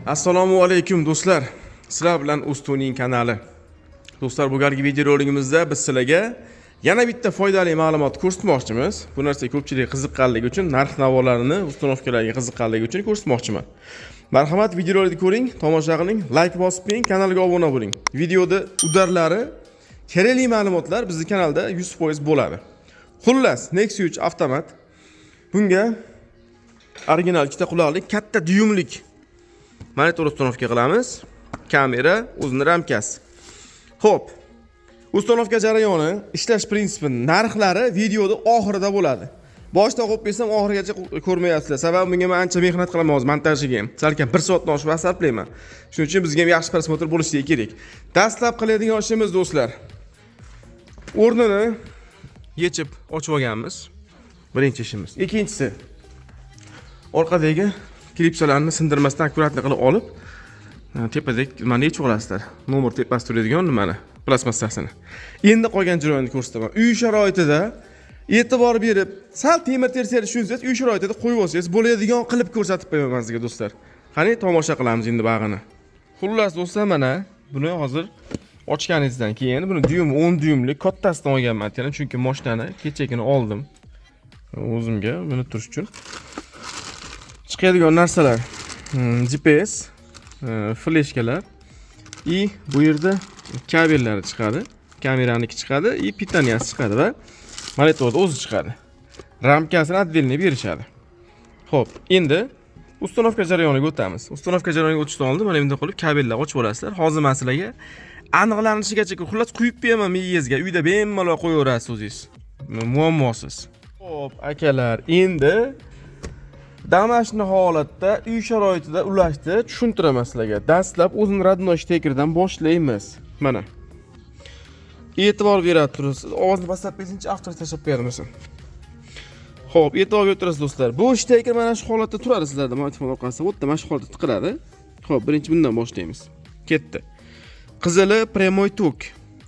Assalomu alaykum, do'stlar. Sizlar bilan Ustuning kanali. Do'stlar, bu galgi videoroligimizda biz sizlarga yana bitta foydali ma'lumot ko'rsatmoqchimiz. Bu narsa ko'pchilik qiziqqanligi uchun, narx-navolarini, установка larga qiziqqanligi uchun ko'rsatmoqchiman. Marhamat, videorolikni ko'ring, tomosha qiling, layk bosib qo'ying, kanalga obuna bo'ling. Videoda удар lari, kerakli ma'lumotlar bizning kanalda 100% bo'ladi. Xullas, Nexia 3 avtomat. Bunga original ikkita quloqlik, katta dyumlik monitor установка qilamiz. Kamera, o'zini ramkasi. Xo'p. Установка jarayoni, ishlash prinsipi, narxlari videoda oxirida bo'ladi. Boshida qo'yib bersam, oxirigacha ko'rmayapsizlar. Sababi bunga men ancha mehnat qilaman hozir montajiga ham. Salkam 1 soatdan oshiq vaqt sarflayman. Shuning uchun bizga ham yaxshi просмотр bo'lishi kerak. Dastlab qiladigan ishimiz, do'stlar, o'rnini yechib ochib olganmiz. Birinchi ishimiz. Ikkinchisi, orqadagi klipsalarni sindirmasdan аккуратно qilib olib, tepadagi nimani yechib olasizlar. Nomer tepasida turadigan nimani, plastmassasini. Endi qolgan jarayonni ko'rsataman. Uy sharoitida e'tibor berib, sal temir tersakni tushunsangiz, uy sharoitida qo'yib olsangiz bo'ladigan qilib ko'rsatib qo'yaman sizga, do'stlar. Qani, tomosha qilamiz endi bag'ini. Xullas, do'stlar, mana buni hozir ochganingizdan keyin buni dyum 10 dyumlik kattasidan olganman, chunki mashinani kechagina oldim o'zimga minib turish uchun. Chiqadigan narsalar: GPS, fleshkalar и bu yerda kabellari chiqadi, kameraniki chiqadi и питания si chiqadi va monitorni o'zi chiqadi. Ramkasini отдельно berishadi. Xo'p, endi установка jarayoniga o'tamiz. Установка jarayoniga o'tishdan oldin mana bunday qilib kabellar ochib olasizlar. Hozir man sizlarga aniqlanishigacha, xullas, quyib beraman miyangizga, uyda bemalol qo'yaverasiz o'zingiz muammosiz. Xo'p, akalar, endi домашний holatda uy sharoitida ulashni tushuntiraman sizlarga. Dastlab o'zini родной shtekeridan boshlaymiz. Mana, e'tibor berib turasiz. Ovozni pastlab bersinchi, avtor tashlab qo'yarmisan. Xo'p, e'tibor berib turasiz, do'stlar. Bu shteker mana shu holatda turadi sizlarda, magnitofon orqasida. Bu yerda mana shu holatda tiqiladi. Xo'p, birinchi bundan boshlaymiz. Ketdi. Qizili прямой tok.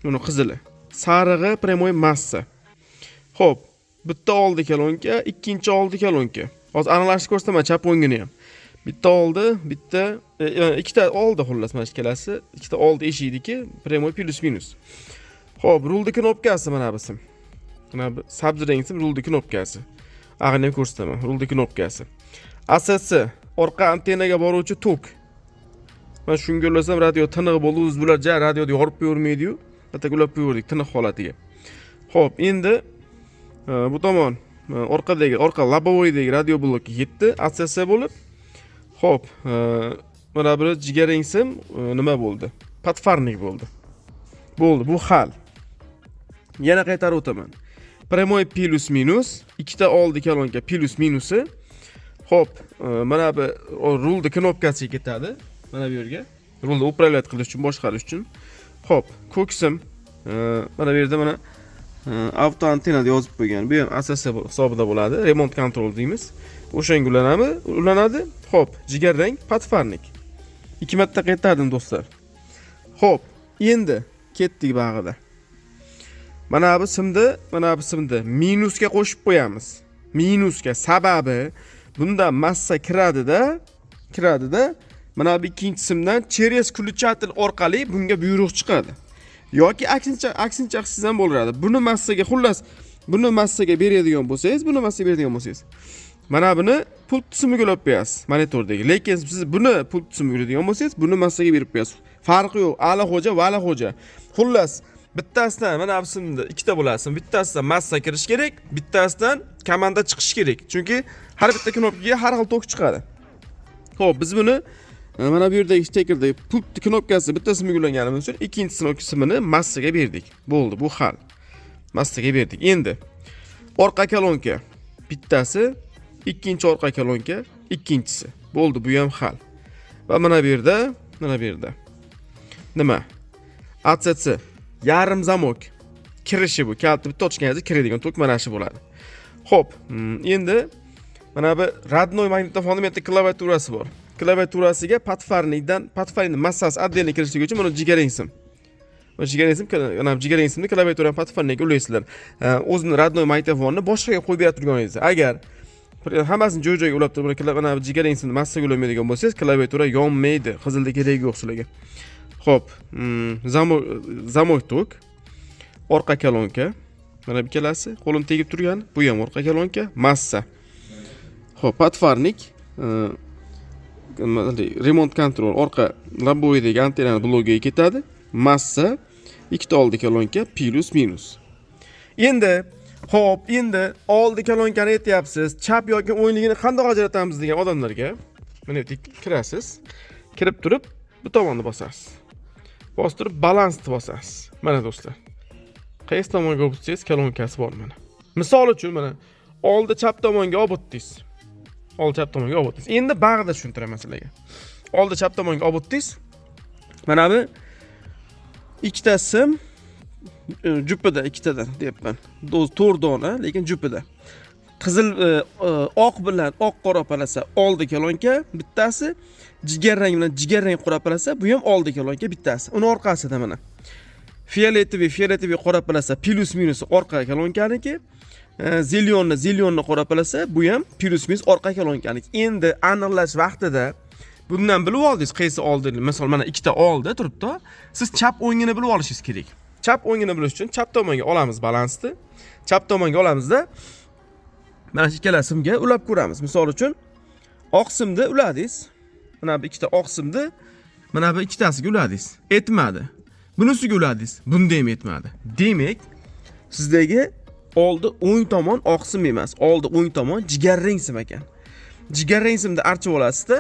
Buni qizili. Sarig'i прямой massa. Xo'p, bitta oldi kolonka, ikkinchi oldi kolonka. Hozir aniqlashtirib ko'rsataman chap o'ngini ham. Bitta oldi, bitta ikkita oldi, xullas, mana ikkalasi, ikkita oldi eshikniki прямой плюс минус. Xo'p, rulni knopkasi mana bu sim. Mana bu sabzi rang sim rulni knopkasi. Ag'ini ham ko'rsataman. Rulni knopkasi. ACC, orqa antennaga boruvchi tok. Mana shunga ulasam, radio tiniq bo'ldi. O'zi bular ja radioni yorib qo'yavermaydi-yu. Bitta ulab qo'yaverdik tiniq holatiga. Xo'p, endi bu tomon orqadagi, orqa лобовой dagi radio blokka yetdi, ACC bo'lib. Xo'p, mana biri jigarrang sim nima bo'ldi? Подфарник bo'ldi. Bo'ldi, bu hal. Yana qaytarib o'taman. Прямой плюс минус, ikkita oldi kolonka плюс minusi. Xo'p, mana bu rulni knopkasiga ketadi. Mana bu yerga. Rulni управлять qilish uchun, boshqarish uchun. Xo'p, ko'k sim mana bu yerda mana avto antennada yozib qo'ygan. Bu ham ACC hisobida bo'ladi. Remote control deymiz. O'shanga ulanami? Ulanadi. Xo'p, jigarrang подфарник. Ikki marta qaytardim, do'stlar. Xo'p, endi ketdik bag'ida. Mana bu simni, mana bu simni minusga qo'shib qo'yamiz. Minusga, sababi bunda massa kiradida, mana bu ikkinchi simdan через включатель orqali bunga buyruq chiqadi. Yoki aksincha qilsangiz ham bo'ladi. Buni massaga, xullas, buni massaga beradigan bo'lsangiz, buni massaga beradigan bo'lsangiz, mana buni pult tizimiga ulab qo'yasiz monitordagi. Lekin siz buni pult tizimiga ulaydigan bo'lsangiz, buni massaga berib qo'yasiz. Farqi yo'q. Ali xo'ja, Vali xo'ja. Xullas, bittasidan mana bu simda ikkita bo'ladi. Bittasidan massa kirishi kerak, bittasidan komanda chiqishi kerak. Chunki har bitta knopkaga har xil tok chiqadi. Xo'p, biz buni mana bu yerdagi shtekerdagi pult knopkasi bitta simga ulanganimiz uchun ikkinchi simini massaga berdik. Bo'ldi, bu hal. Massaga berdik. Endi orqa kolonka bittasi, ikkinchi orqa kolonka ikkinchisi. Bo'ldi, bu ham hal. Va mana bu yerda, mana bu yerda nima? ACC, yarim замок kirishi bu. Kaliti bitta ochganingizda kiradigan tok mana shu bo'ladi. Xo'p, endi mana bu родной magnitofonni bu yerda klaviaturasi bor. Klaviaturasiga подфарник dan, подфарник ni massasi отдельно kirishligi uchun buni jigarrang sim. Bu jigarrang sim, mana bu jigarrang simni klaviaturani подфарник ga ulaysizlar. O'zini родной magnitofonni boshqaga qo'yib berib turganingizda, agar Hammasini joy joyiga ulab turib, mana bu jigarrang simni massaga ulamaydigan bo'lsangiz, klaviatura yonmaydi. Qizilda keragi yo'q sizlarga. Xo'p, замок tok, orqa kolonka. Mana ikkalasi qo'lim tegib turgan, bu ham orqa kolonka, massa. Xo'p, подфарник, nima deydi, remote control orqa лобовой dagi antennani blokiga ketadi. Massa, ikkita oldi kolonka, plyus minus. Endi, xo'p, endi oldi kolonkani aytyapsiz, chap yoki o'ngligini qanday ajratamiz degan odamlarga mana bu yerga kirasiz. Kirib turib, bu tomonni bosasiz. Bosib turib, balansni bosasiz. Mana, do'stlar. Qaysi tomonga olib o'tsangiz, kolonkasi bor mana. Misol uchun, mana oldi chap tomonga olib o'tdingiz. Oldi chap tomonga olib o'tdingiz. Endi bag'da tushuntiraman sizlarga. Oldi chap tomonga olib o'tdingiz. Mana bu ikkita sim jupida, ikkitadan deyapman. To'rt dona, lekin jupida. Qizil, oq bilan oq qora полоса oldi kolonka bittasi, jigarrang bilan jigarrang qora полоса, bu ham oldi kolonka bittasi. Uni orqasida mana фиолетовый, фиолетовый qora полоса plyus minusi orqa kolonkaniki. Зелёный, зелёный qora полоса, bu ham plyus minus orqa kolonkaniki. Endi aniqlash vaqtida bundan bilib oldingiz qaysi oldi. Misol, mana ikkita oldi turibdi. Siz chap o'ngini bilib olishingiz kerak. Chap o'ngini bilish uchun chap tomonga olamiz balansni. Chap tomonga olamizda, mana shu ikkala simga ulab ko'ramiz. Misol uchun, oq simni uladingiz. Mana bu ikkita oq simni mana bu ikkitasiga uladingiz. Etmadi. Bunisiga uladingiz. Bunda ham etmadi. Demak, sizdagi oldi o'ng tomon oq sim emas, oldi o'ng tomon jigarrang sim ekan. Jigarrang simni archib olasizda,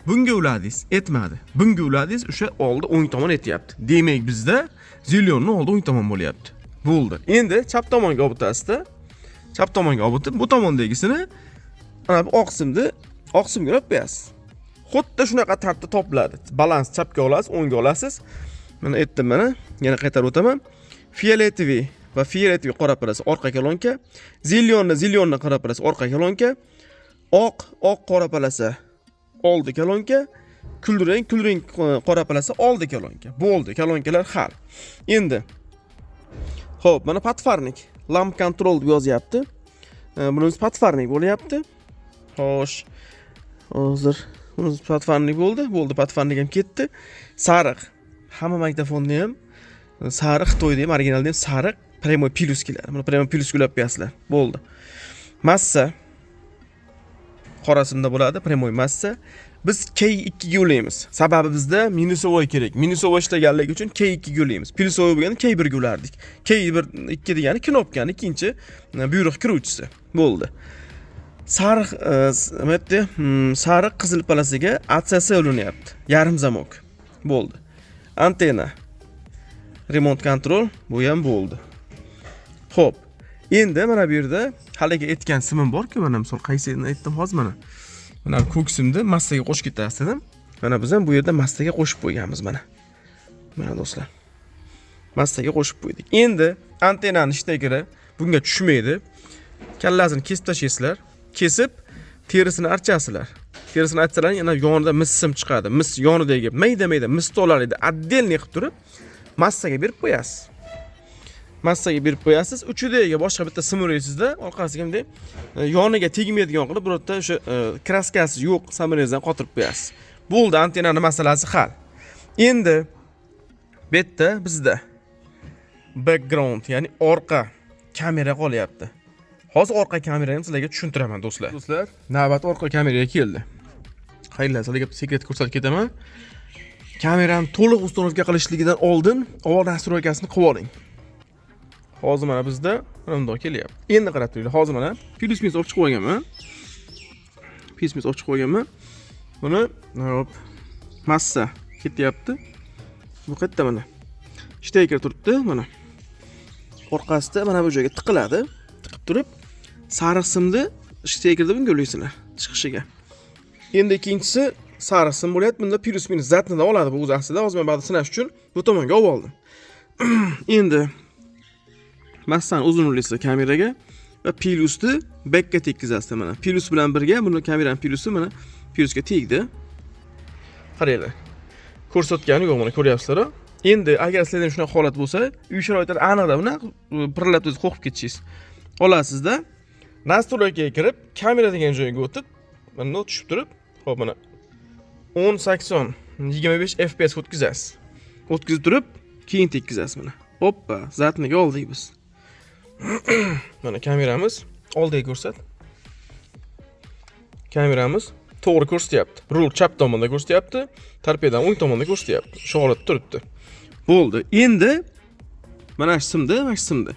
bunga uladingiz, etmadi. Bunga uladingiz, o'sha oldi o'ng tomon etyapti. Demak, bizda зелёный oldi o'ng tomon bo'lyapti. Bo'ldi. Endi chap tomonga olib o'tasizda, chap tomonga olib o'tib, bu tomondagisini, mana bu oq simni oq simga ulab qo'yasiz. Xuddi shunaqa tartibda topiladi. Balans chapga olasiz, o'ngga olasiz. Mana aytdim, mana yana qaytarib o'taman. Фиолетовый va фиолетовый qora полоса orqa kolonka, зелёный, зелёный qora полоса orqa kolonka, oq, oq qora полоса oldi kolonka, kulrang, kulrang qora полоса oldi kolonka. Bo'ldi, kolonkalar hal. Endi xo'p, mana подфарник, lamp control deb yozyapti. Bunimiz подфарник bo'lyapti. Xo'sh, hozir bunimiz подфарник bo'ldi. Bo'ldi, подфарник ham ketdi. Sariq. Hamma magnitofonda ham sariq, Xitoyda ham, originalda ham sariq прямой plyus keladi. Buni прямой plyus ulab qo'yasizlar. Bo'ldi. Massa qorasimda bo'ladi, прямой massa. Biz K2 ga ulaymiz. Sababi bizda минусовой kerak. Минусовой ishlaganligi uchun K2 ga ulaymiz. Плюсовой bo'lganda K1 ga ulardik. K1 2 degani knopkani ikkinchi buyruq kiruvchisi. Bo'ldi. Sariq, nima aytdi? Sariq qizil полоса ga ACC ulanyapti. Yarim замок. Bo'ldi. Antenna. Remote control, bu ham bo'ldi. Xo'p. Endi mana bu yerda haligi aytgan simim bor-ku, mana misol qaysini aytdim hozir mana. Mana bu ko'k simni massaga qo'shib ketasiz dedim. Mana biz ham bu yerda massaga qo'shib qo'yganmiz mana. Mana, do'stlar. Massaga qo'shib qo'ydik. Endi antennani shtekeri bunga tushmaydi. Kallasini kesib tashlaysizlar. Kesib terisini archasizlar. Terisini archsalaring, yana yonida mis sim chiqadi. Mis yonidagi mayda-mayda mis tolalarni отдельный qilib turib massaga berib qo'yasiz. Massaga berib qo'yasiz. Uchidagi boshqa bitta sim uraysizda, orqasiga bunday yoniga tegmaydigan qilib birorta o'sha краска si yo'q саморез dan qotirib qo'yasiz. Bo'ldi, antennani masalasi hal. Endi bu yerda bizda background, ya'ni orqa kamera qolyapti. Hozir orqa kamerani ham sizlarga tushuntiraman, do'stlar. Do'stlar, navbat orqa kameraga keldi. Xayrlar, sizlarga bitta секрет ko'rsatib ketaman. Kamerani to'liq установка qilishligidan oldin avval настройка sini qilib oling. Hozir mana bizda mana bundoq kelyapti. Endi qarab turinglar. Hozir mana plyus minus olib chiqib olganman. Plyus minus olib chiqib olganman. Buni hop, massa ketyapti. Bu qayerda mana? Shteker turibdi mana. Orqasida mana bu joyga tiqiladi. Tiqib turib, sariq simni shtekerda bunga ulaysizlar chiqishiga. Endi ikkinchisi sariq sim bo'lyapti. Bunda plyus minus задний dan oladi bu o'zi aslida. Hozir men ba'zi sinash uchun bu tomonga olib oldim. Endi massani uzun ulaysizlar kameraga va plyusni backka tekkizasizlar mana. Plyus bilan birga buni, kamerani plyusi mana plyusga tegdi. Qaranglar. Ko'rsatgani yo'q, mana ko'ryapsizlar. Endi agar sizlarda ham shunaqa holat bo'lsa, uy sharoitida aniqda bunaqa pirillab o'zi qo'rqib ketishingiz. Olasizda, Настройка ga kirib, kamera degan joyga o'tib, mana tushib turib, ho'p, mana 1080 25 FPS o'tkazasiz. O'tkazib turib, keyin tekkizasiz mana. Oppa, задний ga oldik biz. Mana kameramiz oldiga ko'rsat. Kameramiz to'g'ri ko'rsatyapti. Rul chap tomonda ko'rsatyapti, torpedan o'ng tomonda ko'rsatyapti. Shu holatda turibdi. Bo'ldi. Endi mana shu simni, mana shu simni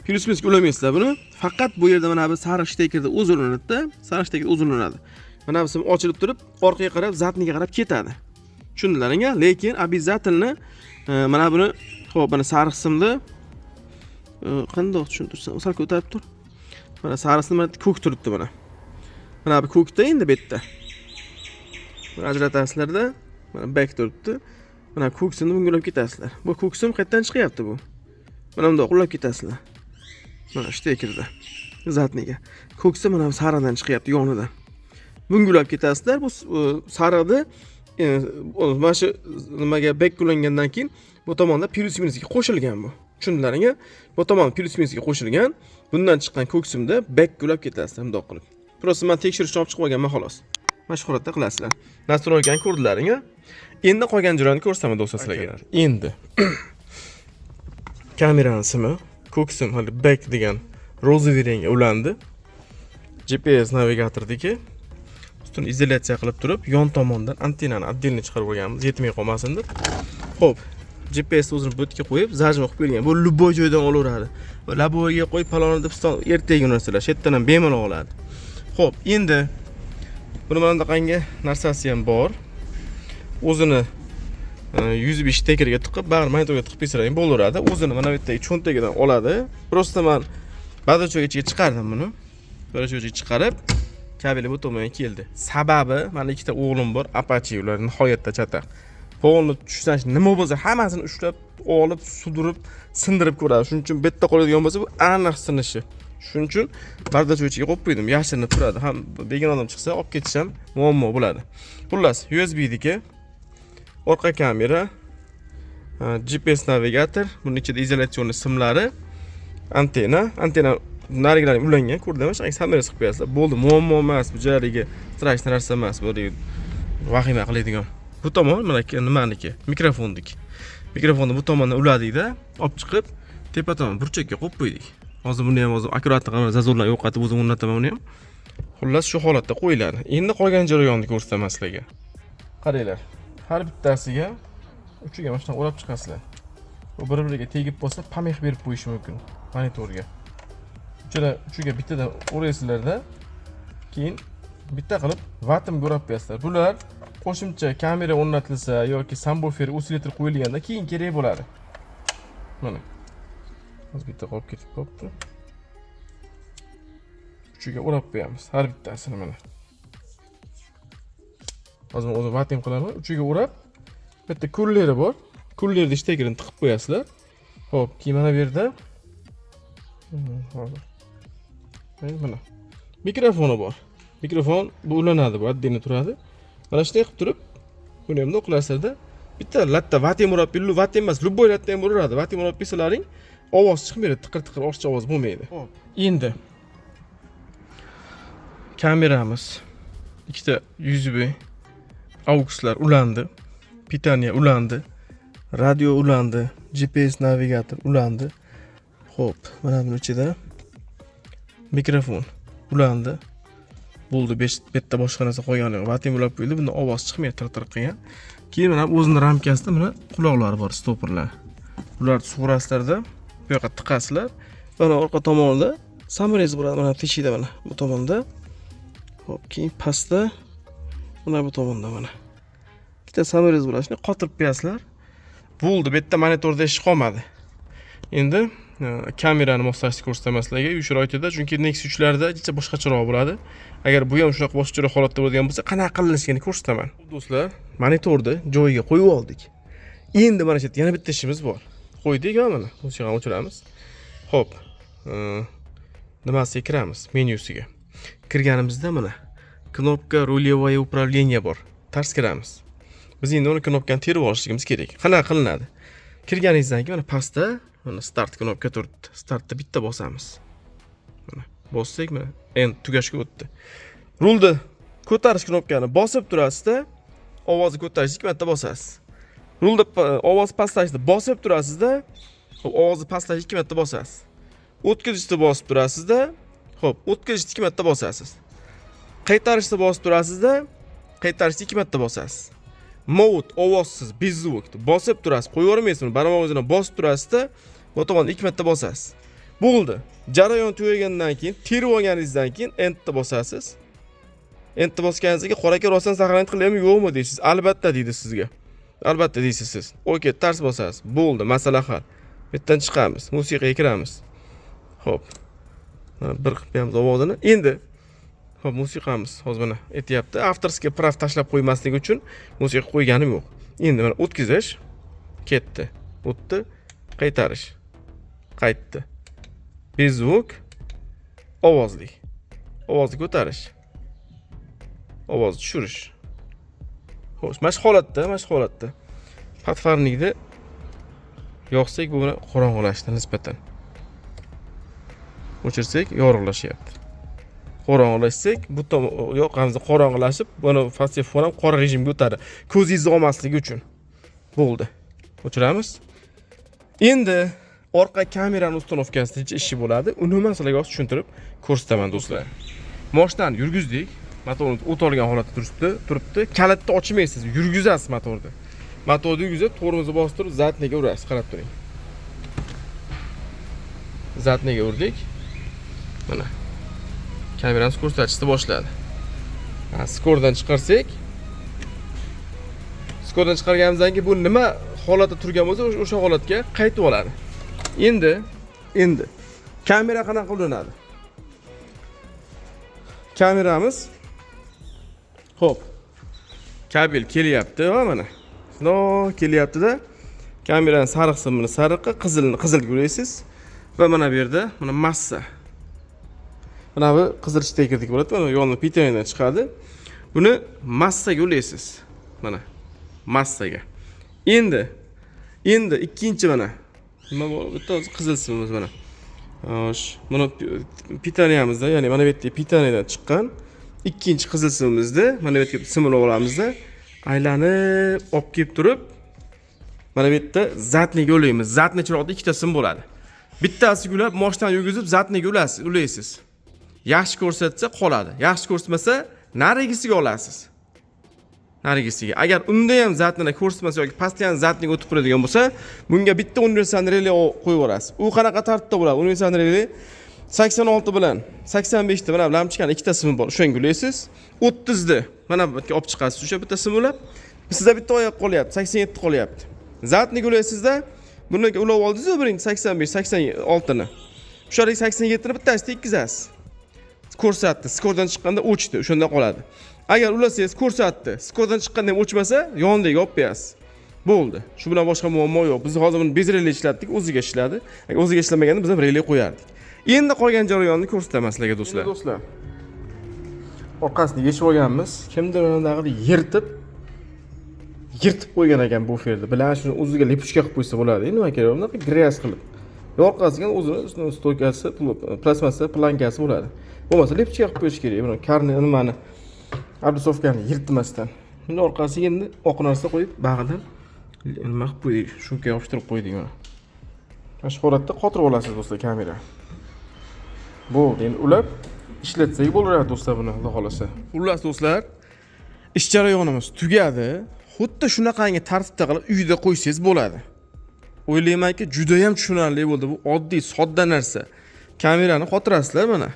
плюс minusga ulamaysizlar buni. Faqat bu yerda mana bu sariq shtekerda o'zi ulanadi-da, sariq shteker o'zi ulanadi. Mana bu sim ochilib turib, orqaga qarab, задний ga qarab ketadi. Tushundilaring? Lekin обязательно mana buni, xo'p, mana sariq simni qandoq tushuntirsam, sal ko'tarib tur. Mana sariq sim, mana ko'k turibdi mana. Mana bu ko'kda endi bu yerda. Buni ajratasizlarda, mana back turibdi. Mana ko'k simni bunga ulab ketasizlar. Bu ko'k sim qayerdan chiqyapti bu? Mana bundoq ulab ketasizlar. Mana shtekerda. Задний ga. Ko'k sim mana bu sariqdan chiqyapti yonidan. Bunga ulab ketasizlar. Bu sariqni mana shu nimaga back ulangandan keyin bu tomonda плюс minusga qo'shilgan bu. Tushundilaring? Bu tomon плюс minusga qo'shilgan. Bundan chiqqan ko'k simda back ulab ketasizlar bundoq qilib. Просто man tekshirishni olib chiqib olganman xolos. Mana shu holatda qilasizlar. Настройка ni ko'rdilaring? Endi qolgan jarayonni ko'rsataman do'stlar sizlarga. Endi kamerani simi ko'k sim hali back degan розовый rangga ulandi. GPS navigatordiki ustini izolyatsiya qilib turib, yon tomondan antennani отдельно chiqarib olganmiz, yetmay qolmasin deb. Xo'p, GPS o'zini bu yerga qo'yib, зажим qilib qo'yilgan. Bu любой joydan olaveradi. Лобовой ga qo'yib, paloni deb ertaga narsalar, shu yerdan ham bemalol oladi. Xo'p, endi buni mana bunaqangi narsasi ham bor. O'zini USB shtekeriga tiqib, bag'ri monitorga tiqib qo'ysalar ham bo'laveradi. O'zini mana bu yerdagi cho'ntagidan oladi. Просто man бардачок ichiga chiqardim buni. Бардачок ichiga chiqarib, kabeli bu tomonga keldi. Sababi mani ikkita o'g'lim bor, Apache, ular nihoyatda chataq. Polni tushsan nima bo'lsa hammasini ushlab olib, sudirib, sindirib ko'radi. Shuning uchun bu yerda qoladigan bo'lsa, bu aniq sinishi. Shuning uchun бардачок ichiga qo'yib qo'ydim. Yashirinib turadi. Ham begona odam chiqsa olib ketish ham muammo bo'ladi. Xullas, USBdiki orqa kamera, GPS navigator, buning ichida изоляционный simlari, antenna, antenna narigilar ulangan, ko'rdingmi? Shunaqa саморез qilib qo'yasizlar. Bo'ldi, muammo emas, bu haligi страшный narsa emas, bu haligi vahima qiladigan. Bu tomon mana nimaniki? Mikrofonniki. Mikrofonni bu tomondan uladikda, olib chiqib tepa tomon burchakka qo'yib qo'ydik. Hozir buni ham hozir аккуратно qilib, зазор larni yo'qotib o'zim o'rnataman uni ham. Xullas, shu holatda qo'yiladi. Endi qolgan jarayonni ko'rsataman sizlarga. Qaranglar. Har bittasiga uchiga mana shunaqa o'rab chiqasizlar. Bu bir-biriga tegib qolsa, помех berib qo'yishi mumkin monitorga. Uchala uchiga bittadan o'raysizlarda, keyin bitta qilib ватом ga o'rab qo'yasizlar. Bular qo'shimcha kamera o'rnatilsa yoki сабвуфер, усилитель qo'yilganda keyin kerak bo'ladi. Mana. Hozir bitta qolib ketib qolibdi. Uchiga o'rab qo'yamiz har bittasini mana. Hozir men o'zim ватом qilaman. Uchiga o'rab, bitta kulleri bor. Kullerni shtekerini tiqib qo'yasizlar. Xo'p, keyin mana bu yerda hozir. Mana mikrofoni bor. Mikrofon bu ulanadi, bu отдельно turadi. Mana shunday qilib turib, buni ham bundoq qilasizlarda, bitta latta ватом urab, ватом emas, любой latta ham uraveradi. Ватом urab qo'ysalaring, ovoz chiqmaydi, tiqir-tiqir ortiqcha ovoz bo'lmaydi. Xo'p, endi kameramiz ikkita USB AUXlar ulandi, питание ulandi, radio ulandi, GPS navigator ulandi. Xo'p, mana buni ichida mikrofon ulandi. Bo'ldi, besh bitta boshqa narsa qolgani yo'q. Ватом ulab qo'yildi, bunda ovoz chiqmaydi tir-tir qilgan. Keyin mana o'zini ramkasida mana quloqlari bor, stoperlar. Bularni sug'urasizlarda, bu yoqqa tiqasizlar. Mana orqa tomonida саморез bo'ladi, mana teshikda mana bu tomonda. Xo'p, keyin pastda mana bu tomonda mana. Ikkita саморез bo'ladi, shuni qotirib qo'yasizlar. Bo'ldi, bu yerda monitorda ish qolmadi. Endi kamerani moslashni ko'rsataman sizlarga uy sharoitida, chunki Nexia 3 larda jicha boshqacharoq bo'ladi. Agar bu ham shunaqa boshqacharoq holatda bo'ladigan bo'lsa, qanaqa qilinishini ko'rsataman. Do'stlar, monitorni joyiga qo'yib oldik. Endi mana shu yerda yana bitta ishimiz bor. Qo'ydik, ha, mana. O'sha o'chiramiz. Xo'p, nimasiga kiramiz? Menyusiga. Kirganimizda mana кнопка рулевое управление bor. Tars kiramiz. Biz endi uni knopkani terib olishligimiz kerak. Qanaqa qilinadi? Kirganingizdan keyin mana pastda mana start knopka turibdi. Startda bitta bosamiz. Mana bossak, mana Endi tugashga o'tdi. Rulni ko'tarish knopkani bosib turasizda, ovozni ko'tarish 2 marta bosasiz. Rulni ovoz pastlashni bosib turasizda, xo'p, ovozni pastlash 2 marta bosasiz. O'tkazishni bosib turasizda, xo'p, o'tkazishni 2 marta bosasiz. Qaytarishni bosib turasizda, qaytarishni 2 marta bosasiz. Mode ovozsiz, без звук bosib turasiz, qo'yib yubormaysiz uni, barmog'ingiz bilan bosib turasizda, bu tomonni 2 marta bosasiz. Bo'ldi. Jarayon tugagandan keyin, terib olganingizdan keyin Endni bosasiz. Endni bosganingizda qora aka rostdan сохранить qilyapmi, yo'qmi deysiz. Albatta deydi sizga. Albatta deysiz siz. Okey, tars bosasiz. Bo'ldi, masala hal. Bu yerdan chiqamiz, musiqaga kiramiz. Xo'p. Mana bir qilib qo'yamiz ovozini. Endi xo'p, musiqamiz hozir mana aytyapti. Авторский прав tashlab qo'ymaslik uchun musiqa qo'yganim yo'q. Endi mana o'tkazish ketdi. O'tdi, qaytarish. Qaytdi. Без звук, ovozli. Ovozni ko'tarish. Ovozni tushirish. Xo'sh, mana shu holatda подфарник ni yoqsak, bu bilan qorong'ilashdi nisbatan. O'chirsak, yorug'lashyapti. Qorong'ilashsak, bu tomon yoqamiz qorong'ilashib, buni fon ham qora rejimga o'tadi. Ko'zingizni olmasligi uchun. Bo'ldi. O'chiramiz. Endi orqa kamerani установка sida necha ishi bo'ladi? Uni man sizlarga hozir tushuntirib ko'rsataman, do'stlar. Mashinani yurgizdik. Motorni o't olgan holatda turibdi. Kalitni ochmaysiz, yurgizasiz motorni. Motorni yurgizib, tormozni bosib turib, задний ga urasiz, qarab turing. Задний ga urdik. Mana. Kameramiz ko'rsatishni boshladi. Ha, скор dan chiqarsak, скор dan chiqarganimizdan keyin bu nima holatda turgan bo'lsa, o'sha holatga qaytib oladi. Endi kamera qanaqa ulanadi? Kameramiz, xo'p, kabel kelyapti va mana. Shundoq kelyapti-da. Kamerani sariq simini sariqqa, qizilni qizilga ulaysiz va mana bu yerda mana massa. Mana bu qizil shtekerdek bo'ladi, mana yonni питание dan chiqadi. Buni massaga ulaysiz. Mana massaga. Endi ikkinchi mana nima bu bitta o'zi qizil simimiz mana. Xo'sh, buni питание mizda, ya'ni mana bu yerda питание dan chiqqan ikkinchi qizil simimizni mana bu yerga simini olamizda, aylanib olib kelib turib, mana bu yerda задний ga ulaymiz. Задний chiroqda ikkita sim bo'ladi. Bittasi ulab, moshinani yurgizib, задний ga ulaysiz. Yaxshi ko'rsatsa qoladi. Yaxshi ko'rsatmasa narigisiga olasiz. Narigisiga. Agar unda ham задний ni ko'rsatmasa yoki постоянно задний ga o'tib turadigan bo'lsa, bunga bitta universal rele qo'yib yuborasiz. U qanaqa tartibda bo'ladi? Universal rele 86 bilan 85 ta mana lampochkani ikkita simi bor. O'shanga ulaysiz. 30 ni mana bu yerga olib chiqasiz. O'sha bitta sim ulab, sizda bitta oyoq qolyapti, 87 qolyapti. Задний ga ulaysizda, buni ulab oldingiz birinchi 85, 86 ni. O'shalarga 87 ni bittasi tekkizasiz. Ko'rsatdi, скор dan chiqqanda o'chdi, o'shanda qoladi. Agar ulasangiz ko'rsatdi, скор dan chiqqanda ham o'chmasa, yonidagi olib qo'yasiz. Bo'ldi. Shu bilan boshqa muammo yo'q. Biz hozir buni без rele ishlatdik, o'ziga ishladi. Agar o'ziga ishlamaganda biz ham rele qo'yardik. Endi qolgan jarayonni ko'rsataman sizlarga, do'stlar. Do'stlar, orqasini yechib olganmiz. Kimdir unaqada yirtib qo'ygan ekan bu ferni. Bilan shuni o'ziga липучка qilib qo'ysa bo'ladi. Nima kerak bunaqa грязь qilib. Orqasiga o'zini стойка si, plastmassa plankasi bo'ladi. Bo'lmasa липучка qilib qo'yish kerak. Buni karni nimani облицовка ni yirtmasdan. Buni orqasiga endi oq narsa qo'yib, bag'idan nima qilib qo'ydik, шумка yopishtirib qo'ydik mana. Mana shu holatda qotirib olasiz, do'stlar, kamera. Bo'ldi, endi ulab ishlatsak bo'laveradi, do'stlar, buni xudo xohlasa. Xullas, do'stlar, ish jarayonimiz tugadi. Xuddi shunaqangi tartibda qilib uyda qo'ysangiz bo'ladi. O'ylaymanki, juda ham tushunarli bo'ldi. Bu oddiy, sodda narsa. Kamerani qotirasizlar mana.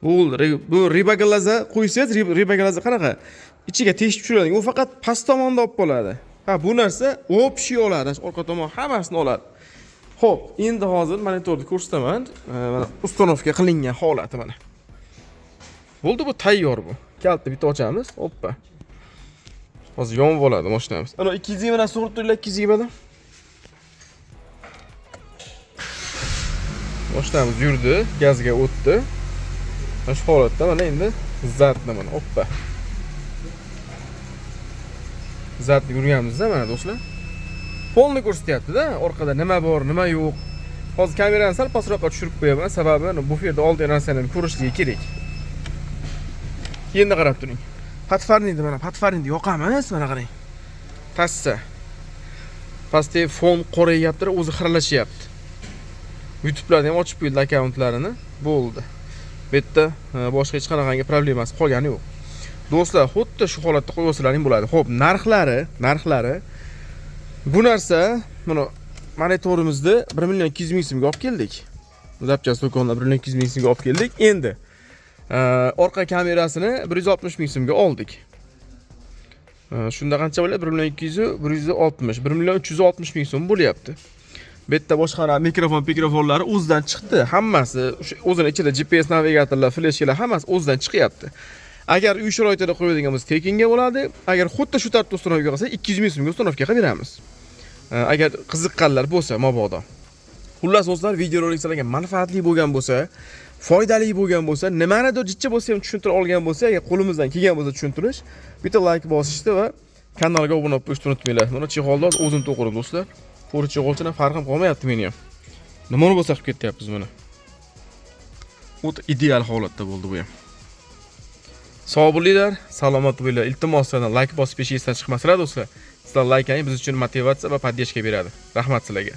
Bo'ldi. Bu рыба глаза qo'ysangiz, рыба глаза qanaqa? Ichiga teshib tushiradi. U faqat past tomonda olib qoladi. Ha, bu narsa общий oladi. Orqa tomon hammasini oladi. Xo'p, endi hozir monitorni ko'rsataman. Mana установка qilingan holati mana. Bo'ldi, bu tayyor bu. Kalitni bitta ochamiz. Oppa. Hozir yonib oladi mashinamiz. Ana 220 sug'urib turinglar, 220 dan. Mashinamiz yurdi, gazga o'tdi. Mana shu holatda mana endi задний mana, oppa. Задний yurganimizda mana, do'stlar. Полный ko'rsatyapti-da, orqada nima bor, nima yo'q. Hozir kamerani sal pastroqqa tushirib qo'yaman, sababi bu yerda oldin narsani ham ko'rishligi kerak. Endi qarab turing. Подфарник ni, mana, подфарник ni yoqamiz, mana qarang. Pastda. Pastda fon qorayyapti, o'zi xiralashyapti. YouTube'larni ham ochib qo'ydi akkauntlarini. Bo'ldi. Bu yerda boshqa hech qanaqangi problemasi qolgani yo'q. Do'stlar, xuddi shu holatda qo'yib olsalaring bo'ladi. Xo'p, narxlari bu narsa, mana, monitorimizni 1 million 200 ming so'mga olib keldik. Запчасть do'kondan 1 million 200 ming so'mga olib keldik. Endi orqa kamerasini 160 ming so'mga oldik. Shunda qancha bo'ladi? 1 million 200, 160, 1 million 360 ming so'm bo'lyapti. Bu yerda boshqa mikrofon, mikrofonlari o'zidan chiqdi. Hammasi o'sha o'zini ichida GPS navigatorlar, fleshkalar, hammasi o'zidan chiqyapti. Agar uy sharoitida qo'yadigan bo'lsa, tekinga bo'ladi. Agar xuddi shu tartibda установка qilsak, 200 ming so'mga установка qilib beramiz. Agar qiziqqanlar bo'lsa mabodo. Xullas do'stlar, videorolik sizlarga manfaatli bo'lgan bo'lsa, foydali bo'lgan bo'lsa, nimanidir jicha bo'lsa ham tushuntira olgan bo'lsa, agar qo'limizdan kelgan bo'lsa tushuntirish, bitta like bosishni va kanalga obuna bo'lib qo'yishni unutmanglar. Mana, чехол ni o'zim to'qidim, do'stlar. To'g'ri, чехол chadan farqim qolmayapti meni ham. Nimani bo'lsa qilib ketyapmiz mana. O'ta ideal holatda bo'ldi bu ham. Sog' bo'linglar, salomat bo'linglar. Iltimos, sizlardan like bosib, esdan chiqmasinlar, do'stlar. Sizlar layklaring biz uchun motivatsiya va поддержка beradi. Rahmat sizlarga.